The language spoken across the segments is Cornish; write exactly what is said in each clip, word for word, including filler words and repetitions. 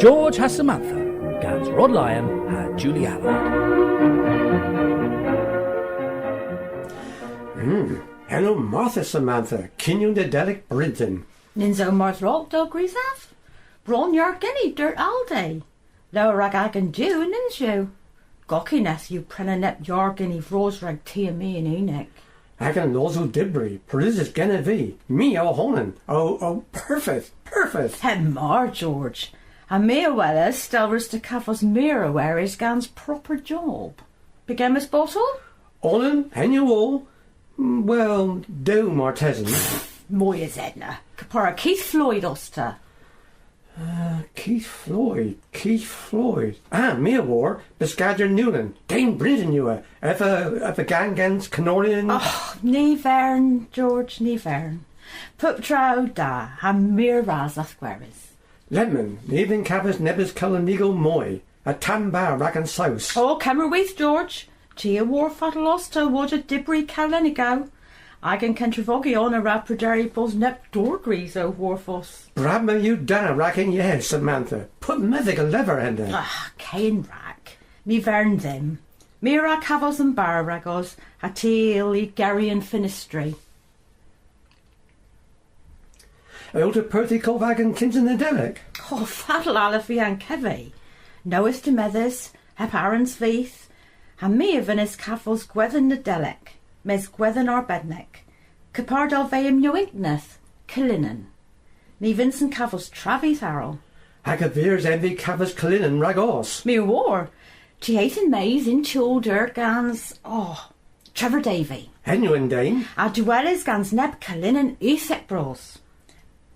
George ha Samantha, gans Rod Lyon ha Julie Allard. Hmm, henn o marthys, Samantha, kinyow Nadelik bryntin. Nyns o marthys, dell grysav? Bron yar geni dert Aldi. Lowr rag agan diw, nyns yw? Gokyneth yw prena neb yar geni vras rag ty ha my yn unnik. Agan losow dybri, parys genev vy, my ow honan, o, o, perfydh, perfydh. Heb mar, George. Ha my a welas, dell wruss'ta kavos meur a weres gans proper job. Pygemmys botel? Onan, henn yw oll. Mm, wel, dew martesen. Moy es henna. Kepar ha Keith Floyd os ta. Ah, Keith Floyd, Keith Floyd. Ah, my a wor, byskador Newlyn. Den bryntin yw ev. Ev a, ev a gan gans kanoryon. Oh, ny vern, George, ny vern. Puptra o da, ha meur ras a'th gweres. Lebmyn, ni a vynn kavos nebes kowlennegys moy. Ha tamm bara rag an sows. O, kemmer with, George. Ty a wor fatel os ta wodja dybri kowlennegys. Agan kentrevogyon a wra prederi bos neb dor gwrys ow hwarvos. Brabma yw da rag an yeth, Samantha. Pub medhek a lever henna. Ah, kewyn rag. Ny vern dhymm. My a wra kavos an bara ragos, ha ty a yll igeri an fenestri. A yll'ta perthi kov agan kynsa Nadelik? O, fatel allav vy ankevi? Nowydh demedhys, heb arghans vyth, ha my a vynnas kavos gwedhen Nadelik, mes gwedhen arbennik, kepar dell veu yn nowydh, kelynnen. Ny vynnsen kavos travyth arall. Hag a vires en vy kavos kelynnen ragos? My a wor. Ty eth yn-mes yn tewlder gans, o, Trevor Davy. Henn yw an den. Ha dehweles gans neb kelynnen euthek bras.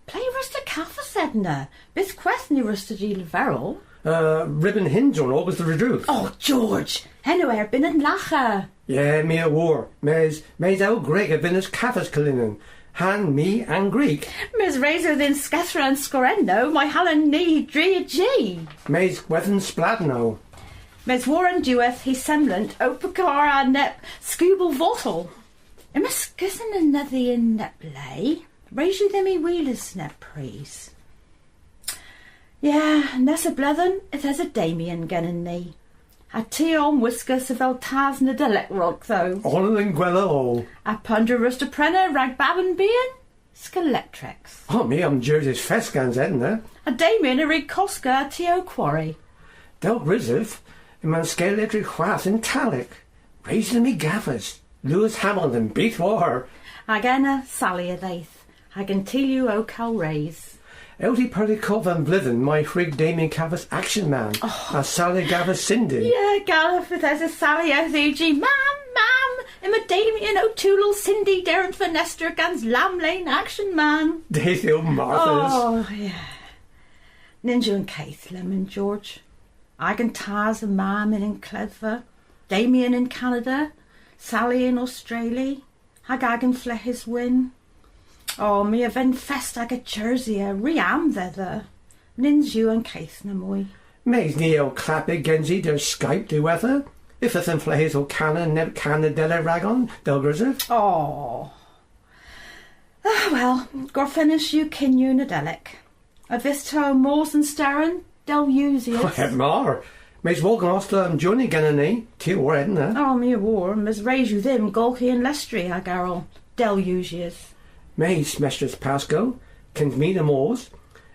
Ple wruss'ta kavos henna? Bythkweth ny wruss'ta dy leverel. Uh, ryb an hyns-horn ogas dhe Redruth. O, George! Henn yw erbynn an lagha. Ye, my a wor. Mes, mes ow gwreg a vynnas kavos kelynnen. Ha'n mi an gwreg. Mes res o dhyn skethra an skorennow, may hallen ni dri a ji. Mes gwedhen splann o. Mes war an diwedh hy semlant ow pekar ha neb skubell votel. Yma skeusen anedhi yn neb le. Res yw dhymm y hwilas neb prys. Ye, nessa bledhen yth esa Damien genen ni. Ha ty a omwiskys avel tas Nadelik ragdho. Onan dhe'n gwella oll. Ha pandr'a wruss'ta prena rag baban bian? Skeletreks. O, my a'm jersys fest gans henna. Ha Damien a wrug koska ha ty ow kwari. Dell grysav, yma'n skeletrek hwath yn Tallek. Res yw dhymm y gavos. Lewis Hamilton, byth war. Hag ena Sally a dheuth, hag an teylu ow kal res. Yll'ta perthi kov an vledhen may hwrug Damien kavos Action Man, ha Sally gavos Cindy? Ye, gallav yth esa Sally owth yewji, "Mamm, mamm, yma Damien ow tewlel Cindy der an fenester gans lammlen Action Man." Dydh yw marthys. O, ye. Nyns yw an keth lemmyn, George. Agan tas ha mamm yn, yn kledhva, Damien yn Kanada, Sally yn Ostrali, hag agan fleghes wynn. O, my a vynn fest aga jersya, ri amm dhedha. Nyns yw an keth namoy. Mes ni a yll klappya gensi der Skype diwettha. Y fydh an fleghes ow kana neb kan Nadelik ragon, dell grysav. O. Ah, wel, gorfennys yw kinyow Nadelik. A vydh ta ow mos dhe'n steren, dell yw usys? Heb mar. Mes wogen os ta an journey genen ni, ty a wor henna. O, my a wor, mes res yw dhymm golghi an lestri hag erel, dell yw usys. Mes, Mestres Pascoe, kyns my dhe mos,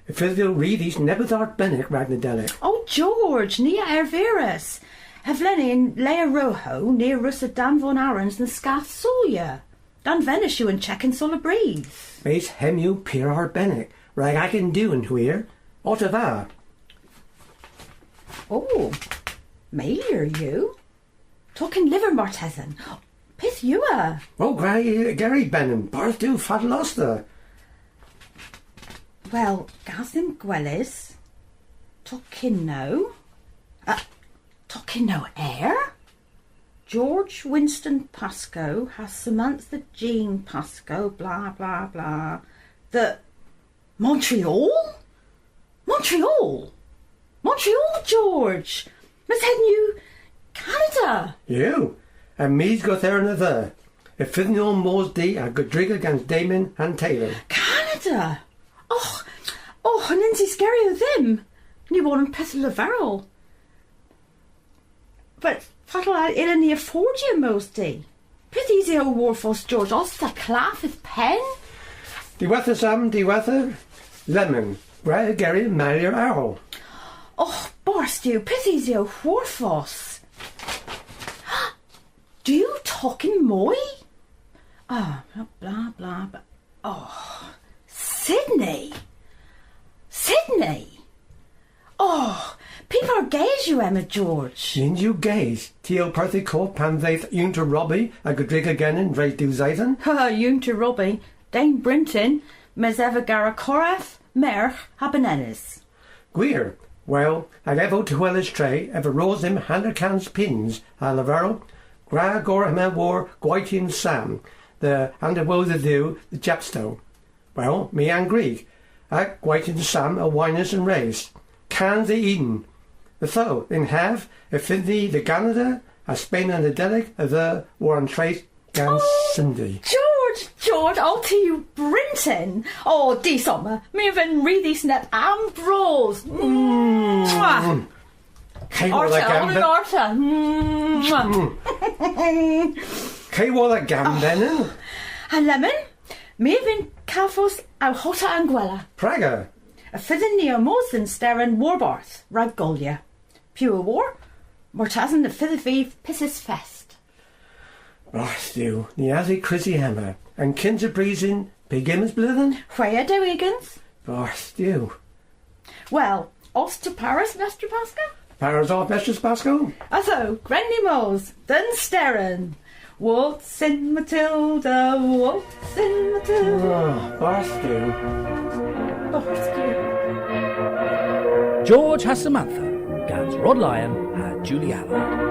y fydh dhil ri dhis neppyth arbennik rag Nadelik. O, George, ni a erviras. Hevlena yn le a rohow, ni a wrussa danvon arghans dhe'n skath solya. Danvenys yw an chek yn solabrid. Mes hemm yw pur arbennik, rag agan diw yn hwir. Otta va. O, meyr yw. Tokyn lyver martesen. Pyth yw ev? O, gwra y, y geri benyn, bardh Duw, fatel os ta. Wel, gas dhymm gweles. Tokynnow. A, tokynnow er? George Winston Pascoe ha Samantha Jean Pascoe, bla, bla, bla. Dhe Montreal? Montreal? Montreal, George! Mes henn yw Kanada! Yw, ha mis Gortheren a dheu. Y fydhyn ow mos di ha godriga gans Damien ha'n teylu. Kanada! Ogh, ogh, nyns eus geryow dhymm. Ni a wor an pyth leverel. But fatel a yllyn ni affordya mos di? Pyth yw hwarvos, George? Os ta klav y'th pen? Diwettha, Sam, diwettha. Lemmyn, gwra igeri malyow arall. Oh, barth Duw, pyth yw hwarvos? Dew tokyn moy? Ah, bla, bla, bla, bla. Oh, Sydney! Sydney! Oh, py par ges yw hemma, George? Nyns yw ges. Ty a perthi kov pan dheuth Ewnter Robbie a godriga genen dres diw seythen. Ha, Ewnter Robbie, den bryntin, mes ev a gar korev, mergh ha benenes. Gwir. Wel, hag ev ow tehweles tre, ev a ros dhymm hanter kans peuns, ha leverel, gwra gorra hemma war Gwaytyn Sam, dhe hanterwodhya Dhuw dhe Chepstow. Wel, my a'n gwrug, ha Gwaytyn Sam a waynyas an res. Kans dhe unn. Ytho, yn hav, y fydh ni dhe Ganada, ha spena Nadelik a-dro war an treth gans Cindy. George, George, o, ty yw bryntin. O, dy' Sommer, my a vynn ri dhis neb a'n bros. Mwah! Kay, war dha gambe-, Arta, mwah. Kay, war dha gampenen. Ha lemmyn, my a vynn kavos ow hota a'n gwella. Praga? Y fydhyn ni ow mos dhe'n steren warbarth, rag golya. Piw a wor? Martesen y fydhav vy pyses fest. Barth Duw, ni a'th krysi hemma. An kynsa prysyn, pygemmys bledhen? Hwegh ha dew ugens. Barth Duw. Wel, os ta parys, Mestres Pascoe? Parys ov, Mestres Pascoe? Ytho, gwren ni mos, dhe'n steren. Waltzing Matilda, waltzing Matilda. Ah, barth Duw. Barth Duw. George ha Samantha, gans Rod Lyon ha Julie Allen.